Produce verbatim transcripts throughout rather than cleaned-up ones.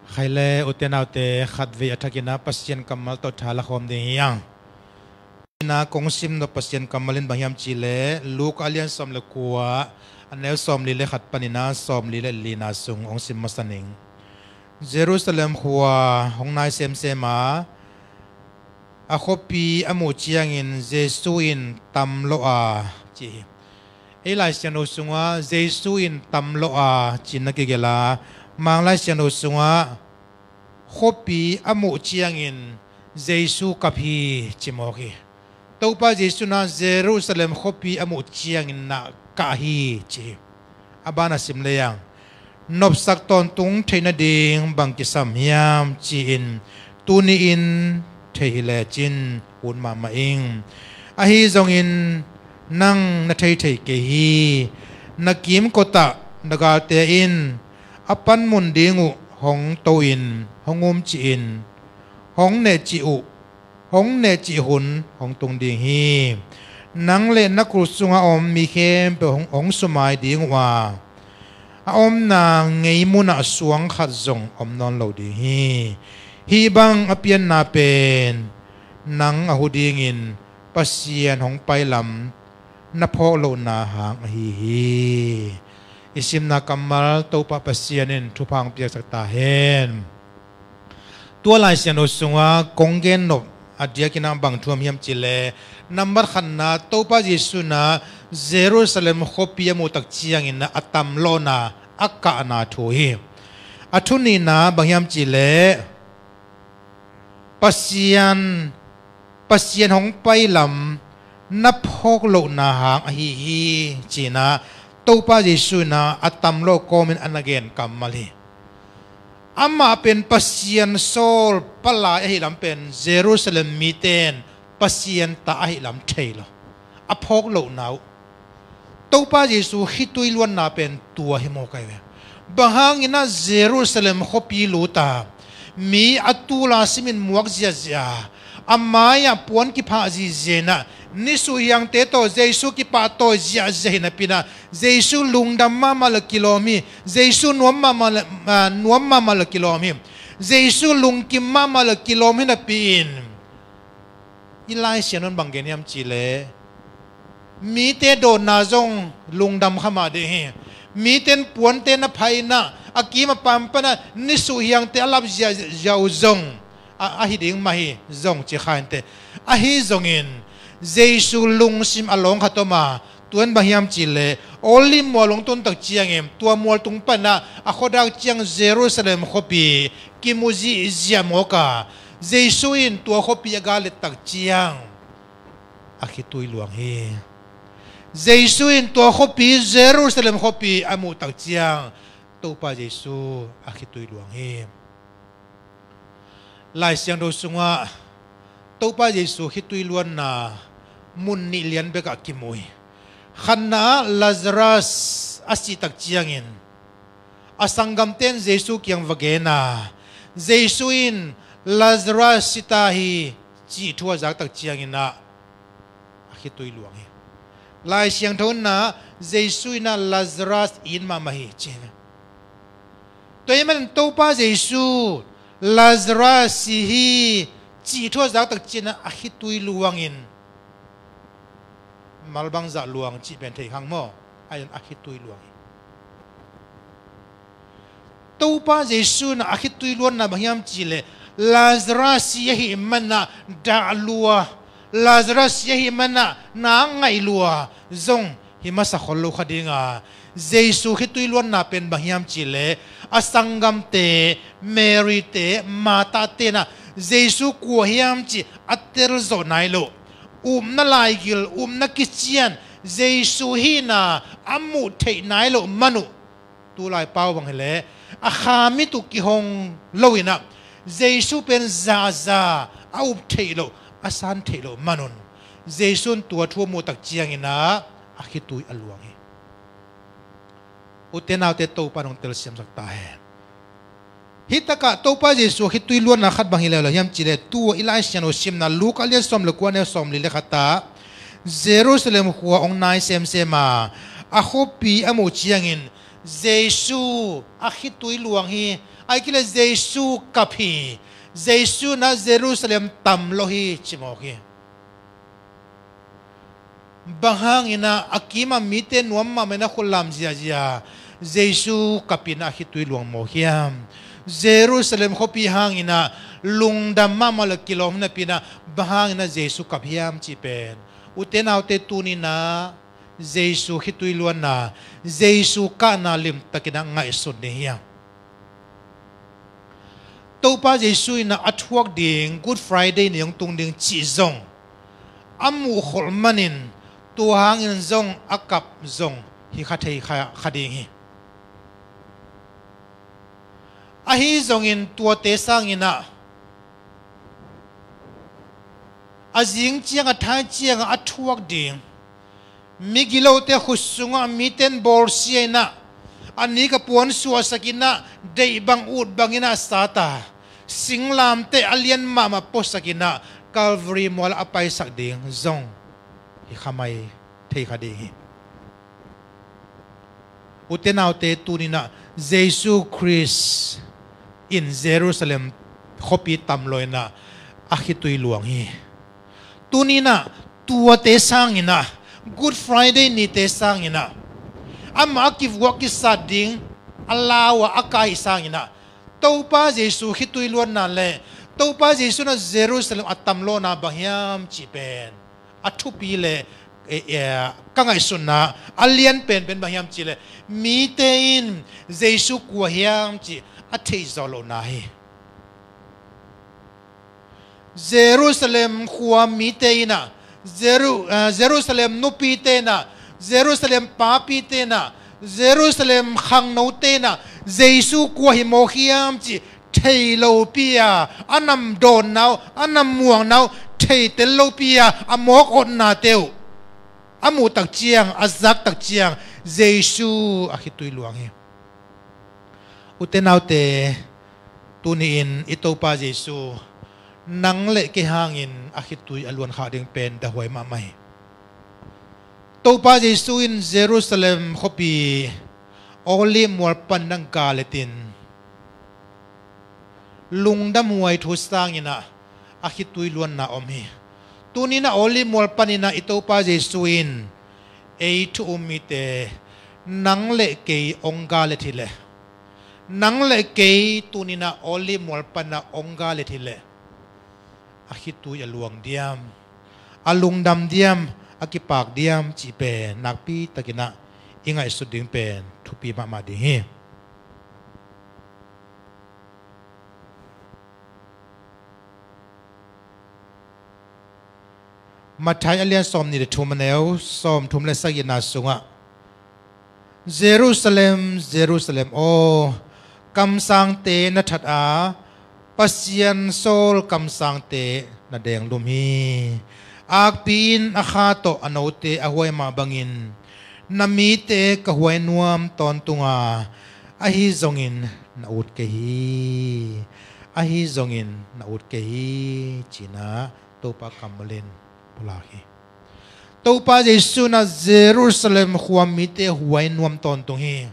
Khai le ute naute, khatvei a thakin ah Pasian kammal tawh tha la khawm ding hi hang. Ina kong sim nop Pasian kammal in bang hiam cih leh Luka a lian sawm le kua, a neu sawmli le khat panin ah sawmli le lina sung hong sim masa ning. Jerusalem khua hong nai semsem a, a khuapi a muh ciangin Jesu in tam lawh a, ci hi. Ei Lai Siangtho sungah Jesu in tam lawh a, ci-in na kigelh a, Mang Lai Siangtho sungah khuapi a muh ciangin Jesu kap hi, ci mawk hi. Topa Jesu in ah Jerusalem khuapi a muh ciangin ah kah hi, ci hi. A ban a sim lehang, nopsak tawntung theih nading bang kisam hiam ci-in tuni-in thei hi lecin hun mahmah ing. Ahi zongin nang na theithei kei hi. Na kimkotah na galte in a panmun ding uh hong to-in hong umcih in, hong nehcih uh hong nehcih hun hong tung ding hi. Nang le na kul sungah om mi khempeuh hong, hong sumai ding uh a, a omna ngei munah suang khat zong om nawn lo ding hi. Hih bang a pianna pen nang a hu dingin Pasian hong pai lam na phawk lohna hang ahi hi. I simna kammal Topa Pasian in thupha hong piaksak ta hen. Tua Lai Siangtho sungah kong gen nop a diakin ah bang thu om hiam cih leh, nambat khatna, Topa Jesu in ah Jerusalem khuapi a muh tak ciangin ah a tam lawhna, a kahna thu hi. A thu nihna bang hiam cih leh, Pasian, Pasian hong pai lam na phawk lohna hang ahi hi, ci-in ah Topa Jesu in ah a tam lawh kawmin a na gen kammal hi. Amah pen Pasian sawl palai ahih lam pen Jerusalem mite in Pasian ta ahih lam thei lo. A phawk lohna uh. Topa Jesu khitui luanna pen tua hi maw, kai ve. Bang hangin ah Jerusalem khuapi lut a, mi a tul a simin muak ziahziah a, a mai-ah puan kiphah zihziah in ah, nisuh hiangte tawh Jesu kipahtawi ziahziah hi napi-in ah, Jesu lungdam mahmah le kilawm hi. Jesu nuam mahmah le, ah, nuam mahmah le kilawm hi. Jesu lungkim mahmah le kilawm hi napi-in, i Lai Siangtho in bang gen hiam cih leh, mite dawtna zong lungdam kha mah ding hi. Mite in puante na phah in ah, a kim a pam pan ah nisuh hiangte a lap ziahziah uh zong a, ahi ding mah hi zong ci kha inteh. Ahi zongin Jesu lungsim a lawng khat om a, tua in bang hiam cih leh, Olive mual hong tun tak ciangin tua mual tung pan ah a khuadak ciang Jerusalem khuapi kimu zihziah mawk a, Jesu in tua khuapi a gal et tak ciang a khitui luang hi. Jesu in tua khuapi, Jerusalem khuapi a muh tak ciang Topa Jesu a khitui luang hi. Lai Siangtho sungah Topa Jesu khitui luanna mun nih lian bekah kimu hi. Khatna ah Lazarus a sih tak ciangin a sanggamte in Jesu kiang va gen a, Jesu in Lazarus si ta hi, cih thu a zak tak ciangin ah a khitui luang hi. Lai Siangtho in ah Jesu in ah Lazarus it mahmah hi, ci hi. Tua ahih manin Topa Jesu Lazarus si hi, cih thu a zak tak ciangin ah a khitui luangin, mal bangzah luang cih pen thei kha ing maw? A, a khitui luang hi. Topa Jesu in a khitui luanna bang hiam cih leh, Lazarus si ahih manin ah dah lua, Lazarus si ahih manin ah na ngaih lua zong hi masa khol lo kha ding a, Jesu khitui luanna pen bang hiam cih leh, a sanggamte, Mary-te, Martha-te in ah Jesu kua hiam cih a telzawh nai loh, upna laigil, upna kician, Jesu hihna a muh theih nai loh man uh, tulai pau bang hi leh, a kha mit uh kihong lo in ah, Jesu pen zaza a up theih loh, a san theih loh man un, Jesu in tua thu a muh tak ciangin ah a khitui a luang hi. Ute naute, Topa in hong telsiamsak ta hen. Hih takah Topa Jesu khitui luanna khat bang hi leuleu hiam cih leh, tua i Lai Siangtho simna Luka a lian sawm le kua, a neu sawmli le khat ah, Jerusalem khua hong nai semsem a, A khuapi a muh ciangin Jesu a khitui luang hi. Ahih kei leh Jesu kap hi. Jesu na Jerusalem tam lo hi ci mawk hi. Bang hangin ah a kimah mite nuam mahmah in a khut lam ziahziah Jesu kap in a khitui luang mawk hiam? Jerusalem khuapi hangin ah lungdam mahmah le kilawm napi in ah bang hangin ah Jesu kap hiam cih pen ute naute tuni in ah Jesu khitui luanna, Jesu kahna limtakin ah ngaihsun ni hiam? Topa Jesu in ah a thuak ding Good Friday ni hong tung ding cih zong a muhkholh manin tua hangin zong a kap zong hi kha thei kha, kha ding hi. Ahi zongin tuate sangin ah a zing ciang a thai ciang a thuak ding migilote khut sungah miten bawlsia in ah a nik a puan suahsak in ah deih bang ut bangin ah sat a singlamteh a lian mahmah puasak in ah Calvary mual a paisak ding zong hi kha mai thei kha ding hi. Ute naute tuni in ah Jesu Khrist in Jerusalem khuapi tam lo in ah a khitui luang hi. Tuni in ah tuate sangin ah Good Friday nite sangin ah amah a kivuak kisat ding a lau ah a kai sangin ah Topa Jesu khitui luanna le Topa Jesu na Jerusalem a tam lawna bang hiam cih pen a thupi le, eh, eh, ka ngaihsunna a lian penpen bang hiam cih leh mite in Jesu kua hiam cih a theih zawh lohna hi. Jerusalem khua mite in ah Jeru-, eh, Jerusalem nupite in ah Jerusalem papite in ah Jerusalem khangnote in ah Jesu kua hi mawk hiam cih thei lopi a a nam dawnna uh a nam muangna uh thei tel lopi a a mawk otnate uh a muh tak ciang a zak tak ciang Jesu a khitui luang hi. Ute naute tuni in i Topa Jesu nang le kei hangin a khitui a luan khak ding pen dahuai mahmah hi. Topa Jesu in Jerusalem khuapi Olive mual pan a gal et in lungdam huai thu sangin ah a khitui luanna om hi. Tuni in ah Olive mual panin ah i Topa Jesu in ei thu um mite nang le kei hong gal et hi leh nang le kei tuni in ah Olive mual pan ah hong gal et hi leh a khitui a luang diam, a lungdam diam, a kipak diam cih pen nakpi takin ah i ngaihsut ding pen thupi mahmah ding hi. Matthai a lian sawm nih le thum a neu sawm thum le sagihna sungah Jerusalem, Jerusalem aw, kamsangte na that a, Pasian sawl kamsangte na denglum hi. Akpi in a kha tawh a note a huai mah bangin na mite ka huai nuam tawntung a, ahi zongin na ut kei hi. Ahi zongin na ut kei hi, ci-in ah Topa kammal in pulak hi. Topa Jesu in ah Jerusalem khua mite huai nuam tawntung hi.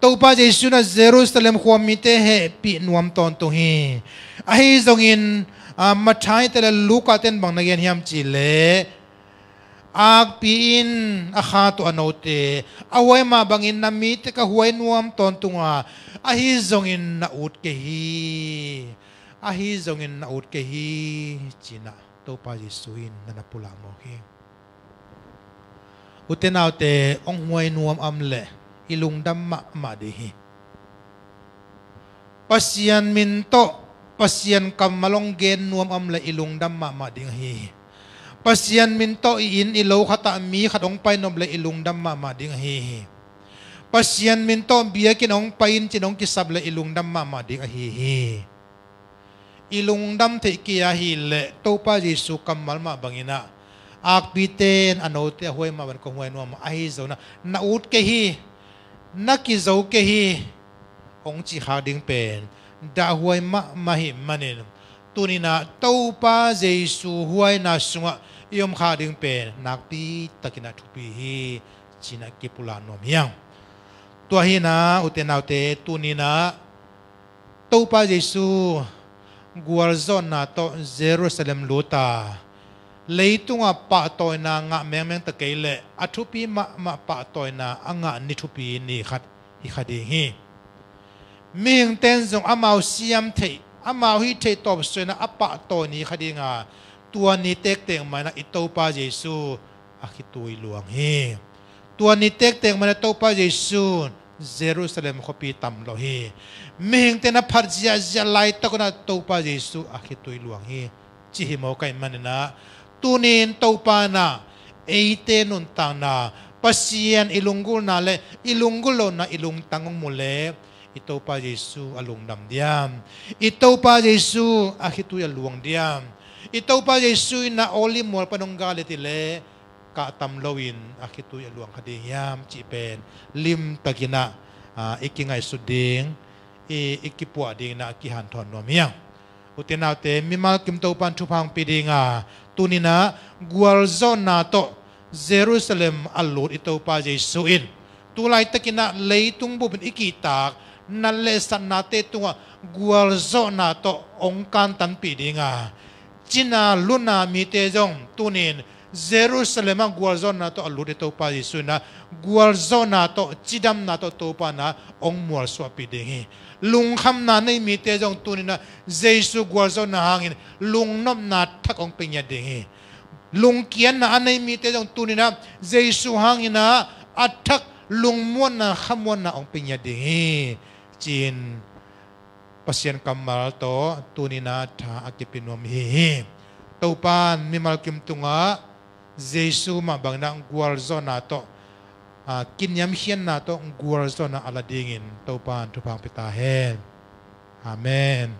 Topa Jesu in ah Jerusalem khua mite hehpih nuam tawntung hi. Ahi zongin, ah, Matthai te le Luka ten bang na gen hiam cih leh akpi in a kha tawh a note a huai mah bangin na mite ka huai nuam tawntung a, ahi zongin na ut kei hi. Ahi zongin na ut kei hi, ci-in ah Topa Jesu in na na pulak mawk hi. Ute naute, hong huai nuam om leh i lungdam mahmah ding hi. Pasian min tawh Pasian kammal hong gen nuam om leh i lungdam mahmah ding ahi hi. Pasian min tawh i inn i lo khatah mi khat hong pai nop leh i lungdam mahmah ding ahi hi. Pasian min tawh biakinn hong pai in cin hong kisap leh i lungdam mahmah ding ahi hi. I lungdam theih kei ahih leh Topa Jesu kammal mah bangin ah akpite in a note a huai mah bangin kong huai nuam a, ahi zongin ah na ut kei hi, na kizo kei hi, hong cih khak ding pen dahhuai mahmah ahih manin tuni-in ah Topa Jesu huaina sungah i om khak ding pen nakpi takin ah thupi hi. ci-in ah kipulak nuam hi hang. Tua hi-in ah, ute naute, tuni-in ah Topa Jesu gualzawhna tawh Jerusalem lut a, leitungah pahtawina ngah mengmeng ta kei leh a thupi mahmah pahtawina a ngah ni thupi ni khat hi kha ding hi. Mihingte in zong amau siam theih, amau hih theih tawp suaina a pahtawi ni kha ding a, tua ni tektek mah in ah i Topa Jesu a khitui luang hi. Tua ni tektek mah in ah Topa Jesu Jerusalem khuapi tam lo hi. Mihingte in a phat ziahziah laitak un ah Topa Jesu a khitui luang hi. Ci hi mawk ahih manin ah, tuni-in Topa in ah eite nuntakna, Pasian i lunggulhna le i lunggulh lohna i lungtang hong mu leh, i Topa Jesu a lungdam diam? I Topa Jesu a khitui a luang diam? I Topa Jesu in ah Olive mual pan hong gal leh, kah tam loin a khitui a luang kha ding hiam cih pen limtakin ah, ah, i kingaihsut ding, i, i kipuah dingin ah kihanthawn nuam hi hang. Ute naute, mimal kim Topa in thupha hong pia ding a, tuni-in ah gualzawhna tawh Jerusalem a lut i Topa Jesu in, tu laitakin ah leitung bupin i kihtak nat le satnate tungah gualzawhna tawh hong kantanpih ding a, cina luna mite zong tuni-in Jerusalem ah gualzawhna tawh a lut i Topa Jesu in ah, gualzawhna tawh, cidamna tawh Topa in ah hong mualsuahpih ding hi. Lungkhamna nei mite zong tuni-in ah Jesu gualzawhna hangin lungnopna thak hong pia ngiat ding hi. Lungkiatna a nei mite zong tuni-in ah Jesu hangin ah a thak lungmuanna, khamuanna hong pia ngiat ding hi, ci-in Pasian kammal tawh tuni-in ah tha a kipia nuam i hi hi. Topa in mimal kim tungah Jesu mah bangin ah gualzawhna tawh, ah, kiniamkhiatna tawh gualzawhna a la dingin Topa in thupha hong pia ta hen. Amen.